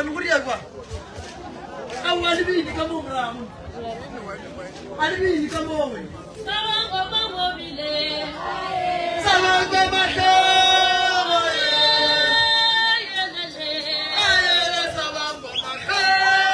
Aowa, ne go ria jwang? Aowa, a le bine ka moo morago. A le bine ka moo we. Sabanga mahlogo ye. Ayele sabanga mahlogo ye.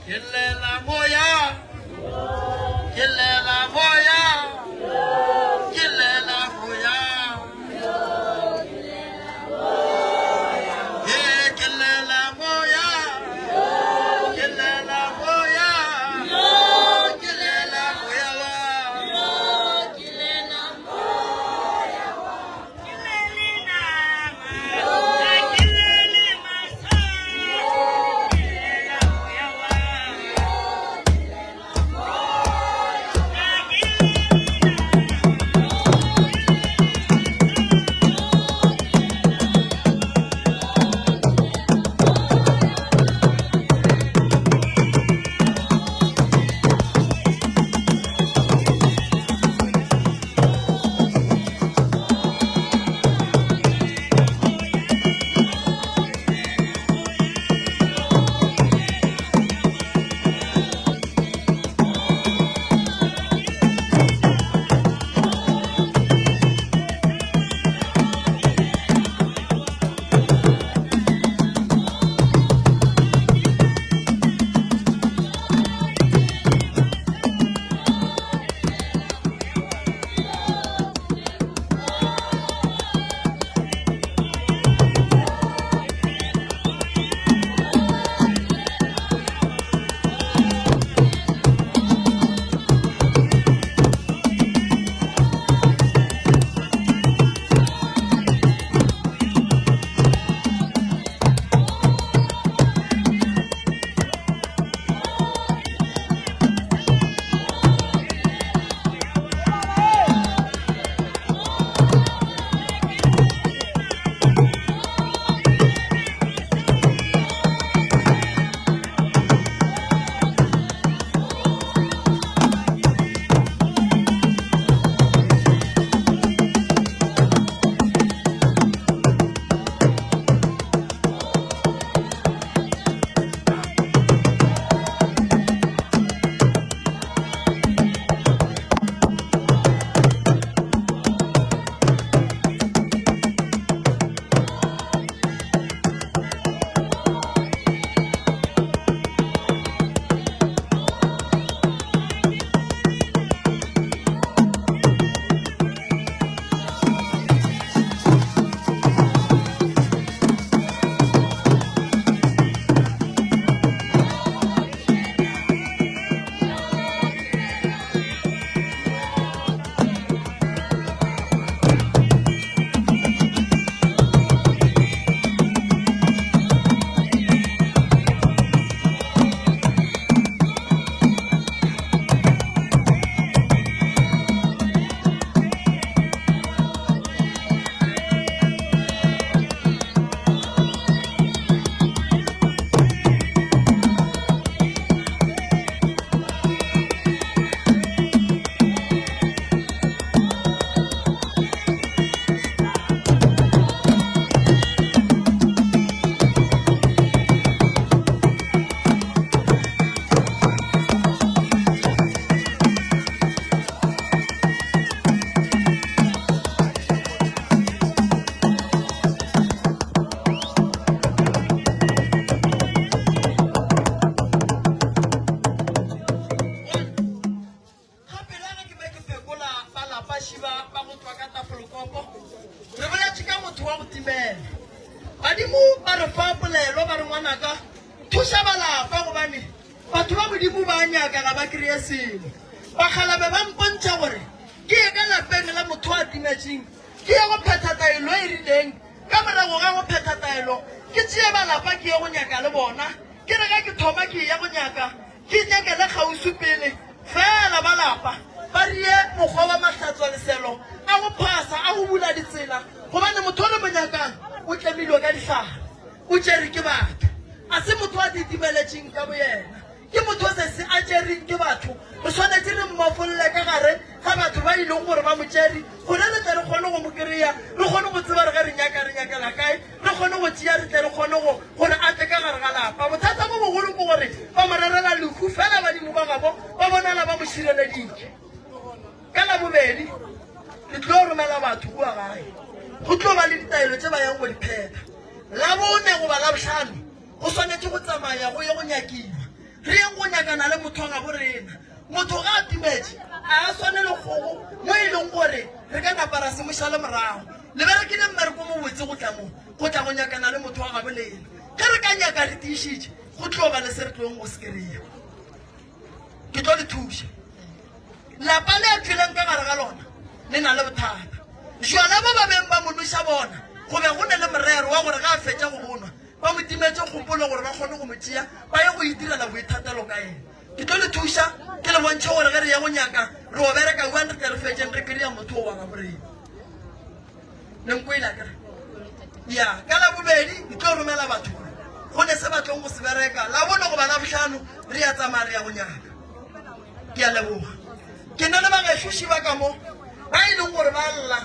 Ke llela moya, ke llela moya, ke llela moya. Ee, ke llela moya, ke llela moya, ke llela moya wa. thuša ba lapa gobane batho ba Modimo ba nyaka ga ba kry-e selo. Bakgalabe ba mpontšha gore ke ye ka lapeng la motho a timetšeng ke ye go phetha taelo e rileng. Ka morago ga go phetha taelo ke tšee ba lapa ke ye go nyaka le bona. Ke re ge ke thoma ke eya go nyaka ke nyakele kgauswi pele feela ba lapa ba rie mokgwa wa mahlatswaleselo a go phasa a go bula ditsela gobane motho o re mo nyakang o tlemilwe ka dihlare o tšere ke batho a se motho a ditimeletšeng ka boyena ke motho o se se a tšereng ke batho re swanetše re mmofolle ka gare ga batho ba e leng gore ba mo tšere gore re tle re kgone go mo kry-a re kgone go tseba re ge re nyaka re nyakela kae re kgone go tšea re tle re kgone go gore a tle ka gare ga lapa. Bothata bo bogolo ke gore ba mo rerela lehu fela badimo ba gabo ba bonala ba mo šireleditše. Ka Labobedi re tlo romela batho kua gae go tlo ba le ditaelo tše ba yang go di phetha. Labone goba Labohlano go swanetše go tsamaya go ye go nyakiwa. Re yeng go nyakana le motho wa gabo rena. Motho ga a timetše a a swane le kgogo mo e leng gore re ka napa ra se mo šale morago. Le berekile mmereko mobotse go tla mo. Go tla go nyakana le motho wa gabo lena. Ge re ka nyaka re tiišitše, go tlo ba le se re tlong go se kry-a. Ke tlo le thuša. Lapa le a tšweleng ka gare ga lona le na le bothata. Jwala ba ba beng ba mo nweša bona, go be go ne le morero wa gore ga a fetša go bonwa, ba mo timetše kgopolo gore ba kgone go mo tšea ba ye go itirela boithatelo ka yena. Ke tlo le thuša ke le bontšhe gore ge re ya go nyaka re o bereka jwang re tle re fetšeng re kry-a motho o wa gabo rena. Le nkwele akere? Ya, ka Labobedi ke tlo romela batho go ne se ba tlong go se bereka. Labone goba Labohlano re ya tsamaya re ya go nyaka. Ke a leboga. Ke na le bagešoši ba ka mo ba e leng gore ba lla.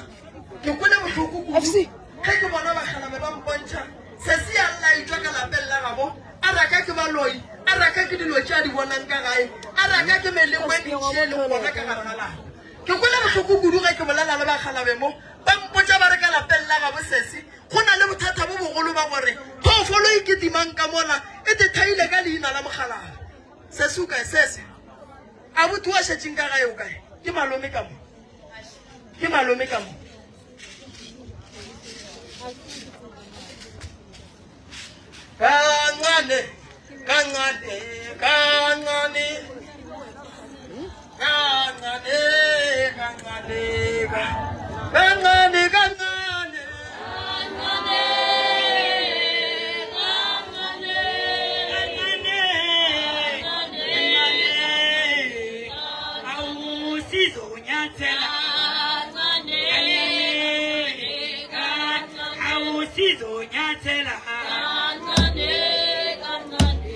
Ke kwele bohloko kudu ge ke bona bakgalabje ba mpontšha se se ya lla e tšwa ka lapeng la gabo. A raka ke baloi, a raka ke dilo tše a di bonang ka gae, a raka ke meleko e mentši e leng gona ka gare ga lapa. Ke kwele bohloko kudu ge ke bolela le bakgalabe mo, ba mpotša ba re ka lapeng la gabo sesi go na le bothata bo bogolo ba gore phoofolo e kitimang ka mola e te thaile ka leina la mokgalaba. Sesi o kae? Sesi, abuti wa šetšeng ka gae o kae? Ke malome ka mo. Ke malome ka mo. Kancane, kancane, kancane. Kancane, kancane, kancane, kancane. Awusizonyathela. Awusizonyathela. Kancane kancane.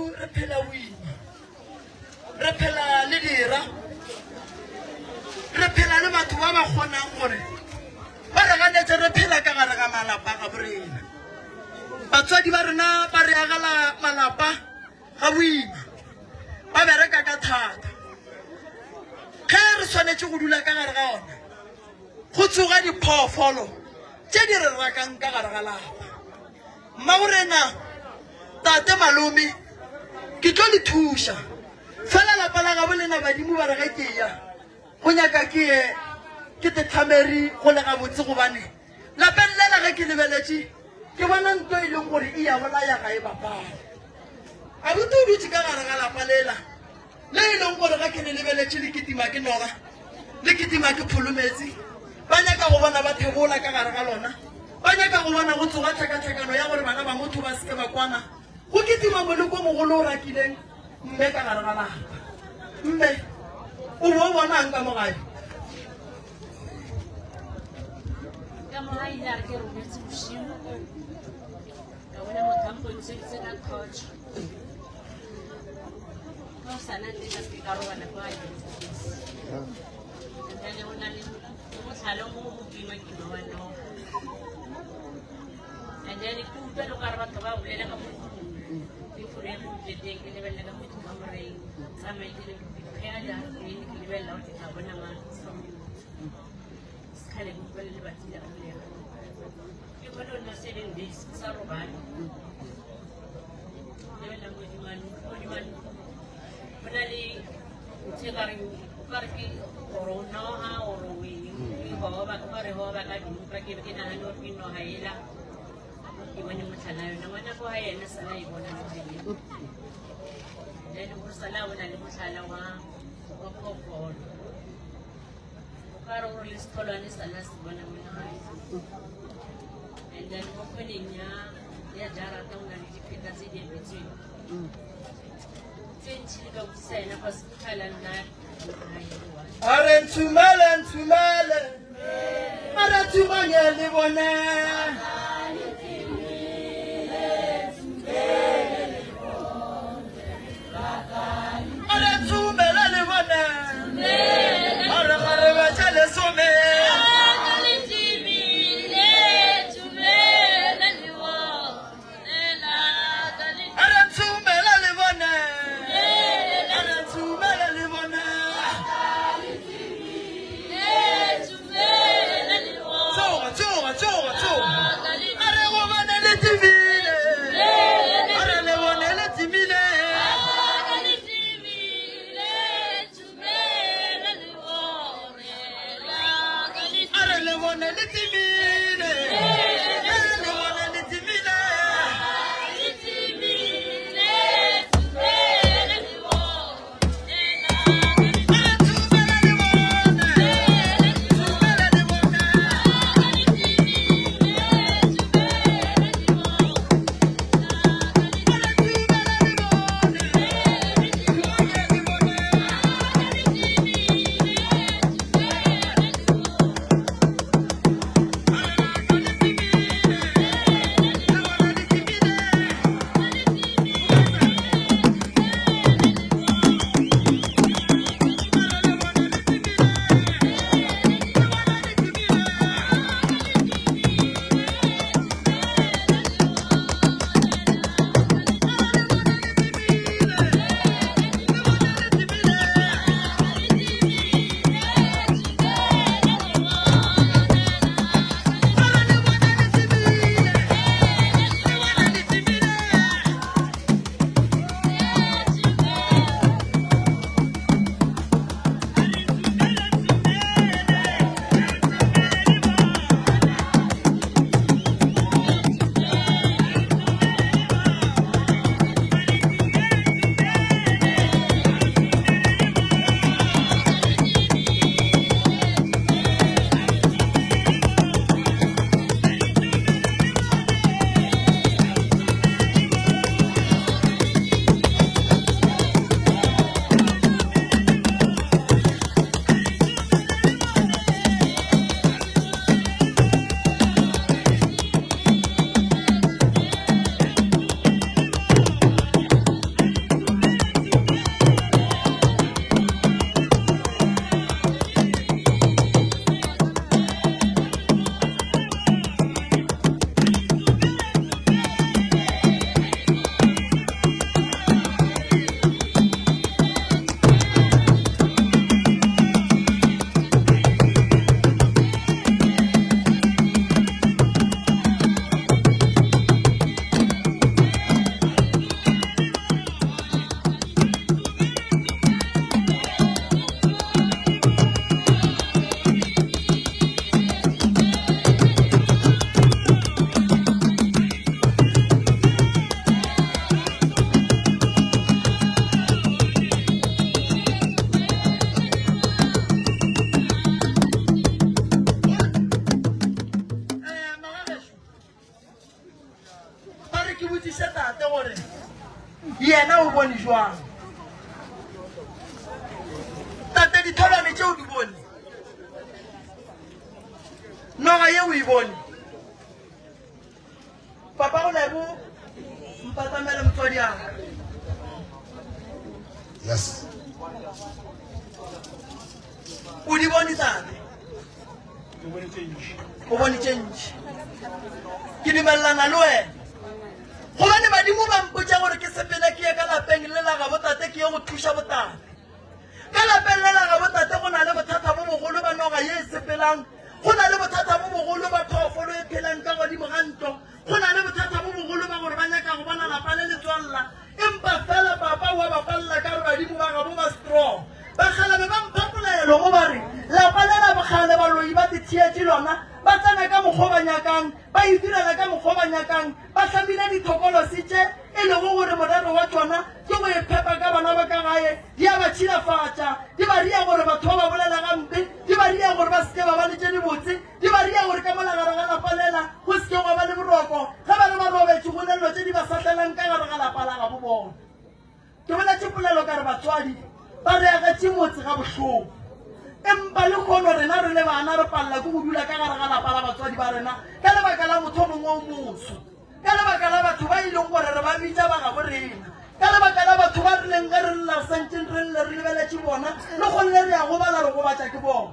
gešo re phela boima, re phela le dira, re phela le batho ba ba kgonang gore ba re ganetše re phela ka gare ga malapa ga borena. Batswadi ba rena ba re agela malapa ga boima, ba bereka ka thata. Ge re swanetše go dula ka gare ga ona, go tsoga diphoofolo tše di re rakang ka gare ga lapa. Mmagorena, tate, malome, ke tlo le thuša. Fela lapa la gabo lena badimo ba re ge ke ya go nyaka ke ye ke tethameri go le gabotse gobane lapeng lela ge ke lebeletše ke bona nto e leng gore e ya bolaya ga e bapale. Abuti o dutše ka gare ga lapa lela le e leng gore ga ke le lebeletše le kitima ke noga, le kitima ke pholometsi. Ba nyaka go bona ba thebola ka gare ga lona, ba nyaka go bona go tsoga tlhakatlhakano ya gore bana ba motho ba seke ba kwana. Go kitima moleko o mogolo o rakileng mme ka gare ga lapa. Mme o bo o bonang ka mo gae? Ka mo gae ile a re ke robetse bošego, ka bona motho a mpontshetše ka torch. Ka o sana nne ka seke ka robala kwa and then o na le motlhale o mongwe mo kima wa noga. And then ke utlwa le gore batho ba bolela ka mo ke folo ya mo ke lebelela ka motho wa moreng tsamaye ke ge a dustbin ke lebelela gore ke tla bona mang sekgale ke utlwa le lebatsi la bolela ke bone o nna 7 days ke sa robale. Lebelela modimane modimane go na le ntho e kareng o kare ke ore o noga ore o eng e goba o kare goba ka dimpa ke be ke nagane gore ke noga ela ke bone motlhala yona ngwana ko ga yena sala e bona noga eo. Then go sala o na le motlhala wa wa phoofolo o kare gore le setholwane sala se bona mo nageng. And then mo kgoneng ya ya jarata o na le dipheta tse di emetsweng tse ntšhi le ka botsisa ena cause ke kgala nna A re nthumele nthumele, a re thumanye le bone. A re thumele le bone, a re kgarebe tše lesome. A re thumele le bone, a re thumele le bone. Tsoga, tsoga, tsoga, tsoga. Yena o bone jwang? Tate, ditholwane tše o di bone? Noga ye o e bone? Papa go lebo mpatamele motswadi a ka. Yes. O di bone tate? O bone tše ntši. Ke dumelelana le wena. Gobane badimo ba mpotša gore ke sepele ke ye ka lapeng le la gabo tate ke ye go thuša botate. Ka lapeng le la gabo tate go na le bothata bo bogolo ba noga ye e sepelang, go na le bothata bo bogolo ba phoofolo e phelang ka godimo ga ntlo, go na le bothata bo bogolo ba gore ba nyaka go bona lapa le le tswalla. Empa fela papa o a ba palela ka gore badimo ba gabo ba strong. Bakgalabe ba mpha polaelo mo ba re, Lapa le la bokgale baloi ba te theetše lona, ba tsena ka mokgwa o ba nyakang, ba itirela ka mokgwa o ba nyakang, ba hlamile dithokolosi tše e lego gore morero wa tšona ke go iphepa ka bana ba ka gae, di a ba tšhilafatša, di ba ria gore batho ba ba bolela gampe, di ba ria gore ba se ke ba ba le tše dibotse, di ba ria gore ka mola gare ga lapa lela go se ke gwa ba le boroko, ge ba re ba robetše go ne dilo tše di ba sahlelang ka gare ga lapa la gabo bona. Ke boletše polelo ka re batswadi ba re agetše motse ga bohloko, empa lehono rena re le bana re palela ke go dula ka gare ga lapa la batswadi ba rena ka lebaka la motho o mongwe o moso, ka lebaka la batho ba e leng gore re ba bitša ba gabo rena, ka lebaka la batho ba re leng ge re lla re santšeng re lle re lebeletše bona, le gonne re a gobala re gobatša ke bona.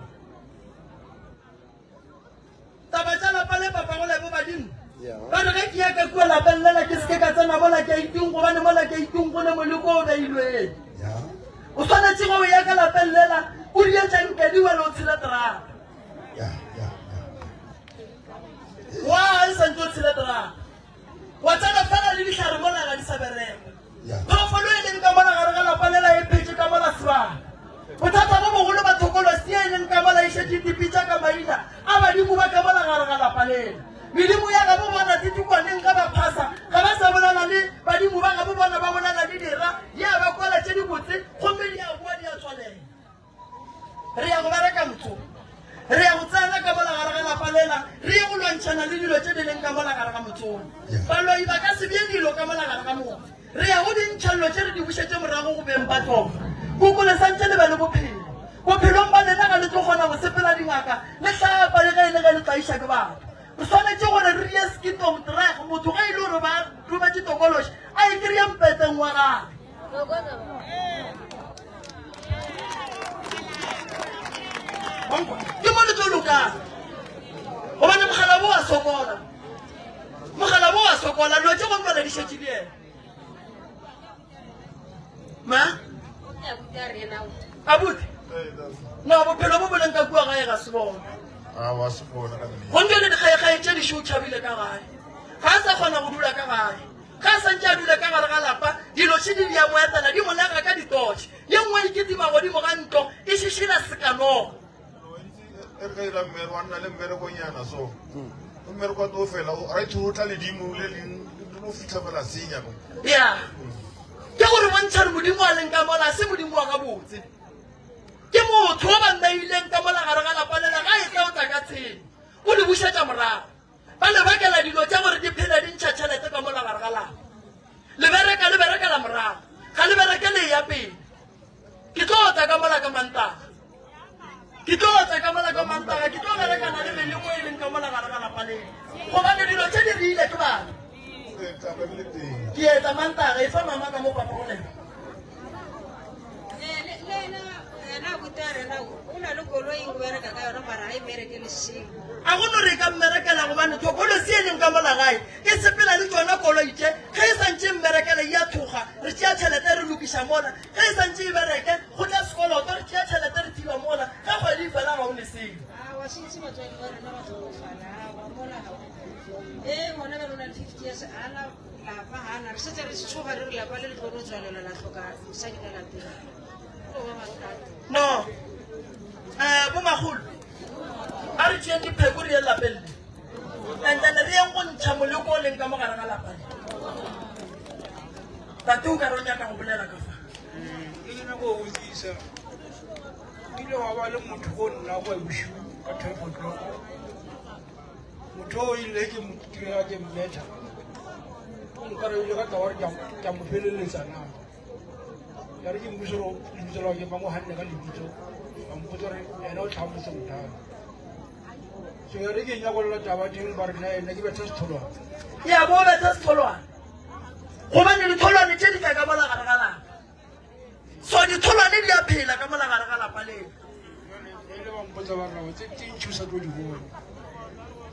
Taba tša lapa le papago lebo badimo ba re ge ke ya ka kua lapeng lela ke seke ka tsena mola ke a itung gobane mola ke a itung go ne moleko o beilweng. O swanetše go ya ka lapeng lela o dietša nkedi wena o tshele terata. Wa e santse o tshele terata. Wa tsena fela le dihlare mola ga di sa bereka. Phoofolo e leng ka mola gare ga lapa lela e phetše ka mola sebaka. Bothata bo bogolo ba thokolosi ye e leng ka mola e šetše e dipitša ka maina a badimo ba ka mola gare ga lapa lela. Medimo ya gabo bona titikwaneng ge ba phasa ga ba sa bolela le badimo ba gabo bona ba bolela le dira di a ba kwela tše dibotse gomme di a boa di a tswalela. Re ya go bereka motho. Re ya go tsena ka mola gare ga lapa lela, re ye go lwantšhana le dilo tše di leng ka mola gare ga motsong. Baloi ba ka se bee dilo ka mola gare ga motse. Re ya go di ntšha dilo tše re di bušetše morago go beng ba tšona. Koko le santše le be le bophelo. Bophelong ba lena ga le tlo kgona go sepela dingaka le hlapa le ge e le ge le tlaiša ke batho. Re swanetše gore re ye skitom trag motho ge e le gore ba rometše tokološi a e kry-e mpeteng wa gagwe. Ke mo le tlo lokang gobane mogala bo wa sokola, mogala bo wa sokola, dilo tše gomme di šetše le yena. Ma abuti, na bophelo bo boleng ka kua gae ga se bona. Gomme le dikgaekgae tše di šo tšhabile ka gae, ga a sa kgona go dula ka gae. Ge a santše a dula ka gare ga lapa, dilo tše di a mo etela, di mo lega ka ditotšhe. Ye nngwe e kitima godimo ga ntlo, e šišila sekanogo. E re ka ira mmereko, a nna le mmerekonyana so. Mmereko wa tlo fela, right o tla ledimo le leng le lo fitlha fela senya. Ya. Ke gore bontšha re Modimo a leng ka mola, se Modimo wa gabotse. Ke motho o ba mmeileng ka mola gare ga lapa lela, ga e tla o tla ka tshenyo. O le bušetša morago. Ba le bakela dilo tša gore di phele di ntšha tšhelete ka mola gare ga lapa. Le bereka le berekela morago, ga le bereke le eya pele. Ke tlo tla ka mola ka Mantaga. Ke tlo tla ka mola ka Mantaga, ke tlo berekana le melemo e leng ka mola gare ga lapa leo. Gobane dilo tše di rile ke bana. Ke etla Mantaga, e fa mama ka mo papa go lena. A go no re e ka mmerekela gobane thokolosi e leng ka mola gae e sepela le tšona koloi tše. Ge e sa ntše e mmerekela e a thoga, re tšea tšhelete re lokiša mola. Ge e sa ntše e bereke go tla sekoloto, re tšea tšhelete re thiba mola. Ge kgwedi e fela ga o ne selo. Lapa gana re setse re tshoga re re lapa le le tlo no tswalelwa la hloka mosadi ka lapeng. Go ba mathata. No. Eh bo magolo. A re tšeeng dipheko re ye lapeng le. And then re yeng go ntšha moleko o leng ka mo gare ga lapa le. Tate o ka re o nyaka go bolela ka fa. Ke nyaka go botsisa. Ile wa ba le motho go nna go bosigo ka 12 o'clock. Motho o ile ke mo kry-a ke mmetha. nkarabile ka taba gore ke a mo feleletsa na. Ya re ke mmotse gore lebitso la ke mang, o ganne ka lebitso, a mpotsa gore ena o tlhaga motsemotala. So ya re ke nyakolla taba teng ba re nna ena ke betha setholwana. Ya bo betha setholwana. Gobane ditholwane tše di tla ka mola gare ga lapa. So ditholwane di a phela ka mola gare ga lapa leo. Ba ile ba mpotsa ba re tse tse ntši o sa tlo di bona.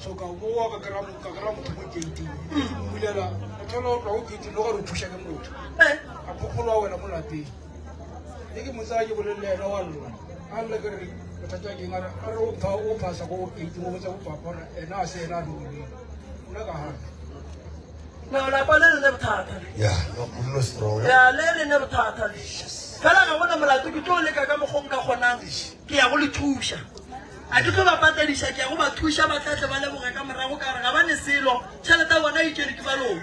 So ka boa ka kry-a ka kry-a motho mo gating. Ke mmulela, o thola o tloga go gating le gore o thuša ke motho. A phophola wela mo lapeng. E ke mo tsaya ke bolelele ena wa lla. A lla ke re bothata ke eng a re a re o pha o phasa ko gating o botsa bo papa gore ena a se ena a dirileng. Nna ka gana. No, lapa le le ne bothata le. Ya, no, no strong. Ya, le le ne bothata le. Fela ga gona molato, ke tlo leka ka mokgwa o nka kgonang, ke ya go le thuša. A ke tlo ba patediša, ke ya go ba thuša, ba tla tle ba leboge ka morago ka gore ga ba ne selo, tšhelete ya bona e tšere ke baloi.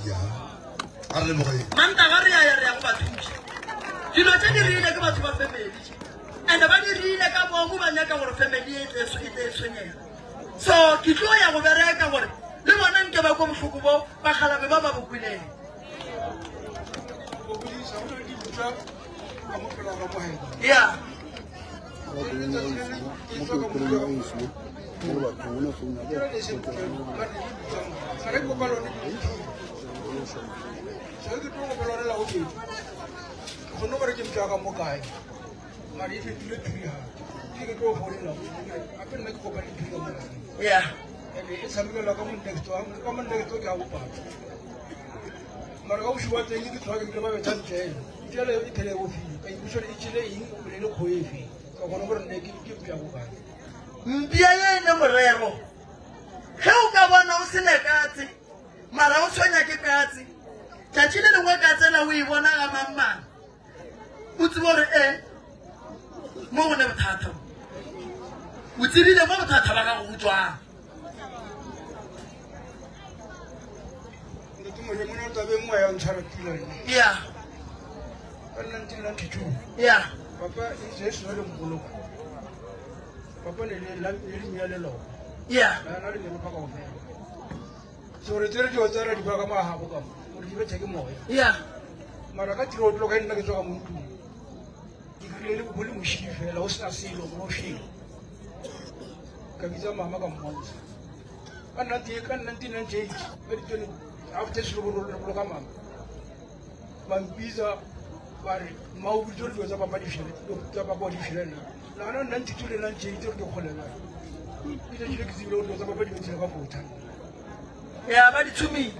Ya, a re leboge. Mantaga re ya ya re ya go ba thuša. Dilo tše di rile ke batho ba family tše. And ba di rile ka bomo ba nyaka gore family e tle e tle e tshwenyega. So ke tlo ya go bereka gore le bona nke ba kwe bohloko bo bakgalabe ba ba bo kweleng. Ya. Kgone gore ke motho ka mo kae mare e fetile phiri gape ke tlo founela gape nna ke kopa diphiri ka mo lapeng ya ene e tshamekela ka mo next door ka mo next door ke a bopapa mara ka bošego wa teng ke tloga ke bile ba betha ntšele ntšele e phele e bofile ka ipotsa gore e tšele eng o bile le kgoe efe ka kgona gore nne ke ke mpša bokae mpša ye e ne morero ge o ka bona o se ne katse mara o tshwenya ke katse tšatši le lengwe katse la o e bona ga mangmang o tsebe gore e mo go ne bothata o tsebile mo bothata ba gago o tswang. Ntate Modimo na taba e nngwe ya ntshwara pila nna. Ya. Ka 1992. Ya. Papa e se se le mboloka. Papa ne le la le le le lo. Ya. Na na le le pa kaofela. So re tsere dilo tsa re di ba ka mahabo ka mo. Gore di bethe ke moya. Ya. Mara ka tiro tlo ka nna ke tswa ka mo ntlong. Ke krile le bo le moshidi fela o sena selo mo shelo. Ka bitsa mama ka mmontsha. Ka 19 ka 1998 ka di 20 after se lo lo ka mama. Ba mpitsa ba re mma o biditse dilo tsa papa di fele tsa papa di fele nna. Nagana 92 le 98 re ke kgole na. Ke tšile ke tsebile gore dilo tsa papa di bethile ka fotha. Ya ba di tshumile.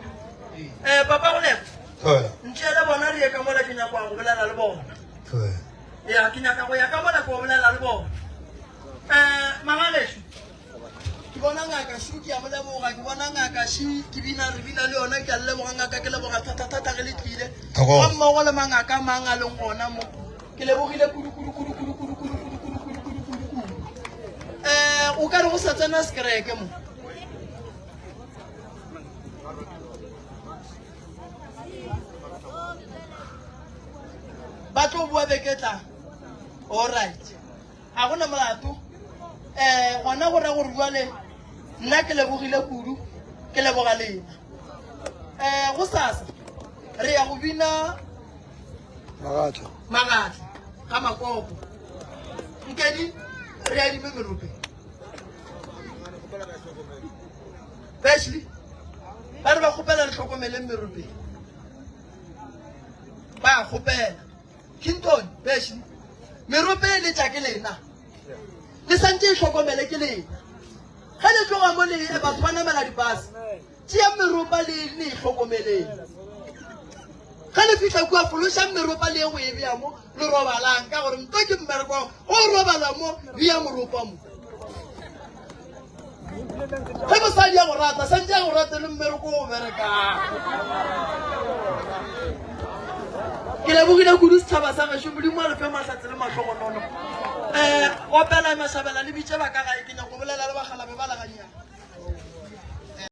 Ee. Eh papa go lebo. Thobela. Ntšele bona re ye ka mola ke nyaka go bolela le bona. Thobela. Ya ke nyaka go ya ka mola ke go bolela le bona. Eh magalešu. Ke bona ngaka šu ke a mo leboga ke bona ngaka ši ke bina re bina le yona ke a le leboga ngaka ke leboga thata thata ge le tlile. Thokoza. Ga mmogo le mangaka a mang a leng gona mo. Ke lebogile kudu kudu kudu kudu kudu kudu kudu kudu kudu kudu kudu kudu. Eh o ka re go sa tsena sekereke mo. Ba tlo bua beke e tlang. All right. Ga gona molato. Eh gona go ra gore jwale nna ke lebogile kudu ke leboga lena. Eh go sasa re ya go bina Magatla. Magatla ga Makopo. Nkedi re adime merope. Ashley, ba re ba kgopela re hlokomeleng merope. Ba kgopela. Kinton, Ashley, merope e letša ke lena. Le santše e hlokomele ke lena. Ge le tloga mo le batho ba namela dipase, tšeang meropa le le e hlokomeleng. Ge le fihla kua fološang meropa le ye go e bea mo le robalang ka gore nto ke mmereko go robala mo bea moropa mo. Ge mosadi ya go rata santse ya go rata le mmereko o berekang. Ke lebogile kudu setšhaba sa gešo Modimo a le fe mahlatse le mahlogonono. Um opela mashabela le bitše ba ka gae ke nyako bolela le bagalabe ba le gannyane.